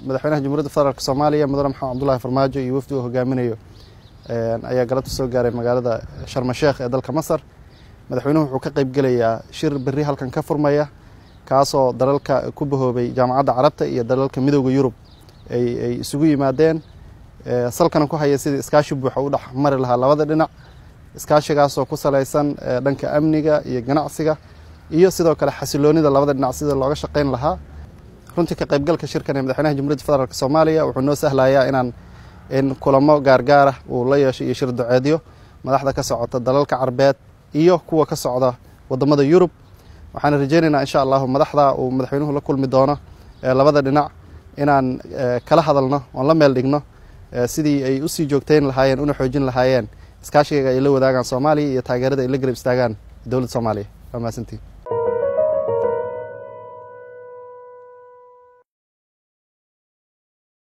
Madaxweynaha Jamhuuriyadda Federaalk Soomaaliya, Mudane Maxamed Cabdullaahi Farmaajo, iyo wafdi uu hogaaminayo ayaa galabta soo gaaray magaalada Sharmasheekh ee dalka Masar. Madaxweynuhu wuxuu ka qayb gelayaa shir berri halkan ka furmaya, kaasoo dalalka ku bahoobay Jaamacadda Carabta iyo dalalka Midowda Yurub ay isugu yimaadeen, salkana ku haya sidii iskaashi buuxa u dhex mari lahaa labada dhinac, iskaashigaasoo ku salaysan dhanka amniga iyo ganacsiga iyo sidoo kale xasiloonida labada dhinac sida looga shaqayn lahaa. Runtii ka qaybgalka shirkan ee madaxweynaha Jamhuuriyadda Federaalk Soomaaliya wuxuu noo sahlayaa inaan in kulamo gaargaarah uu la yeesho iyo shir duceedyo madaxda ka socota dalalka Carbeed iyo kuwa ka socda wadamada Yurub. Waxaan rajeynaynaa, insha Allahu, madaxda uu madaxweynuhu la kulmi doono labada dhinac inaan kala hadalno oon la meel dhigno sidii ay usii joogteyn lahaayeen una xoojin lahaayeen iskaashiga ay la wadaagaan Soomaaliya iyo taageerada ay la garab istaagaan dowladda Soomaaliya. Waa mahadsantiin.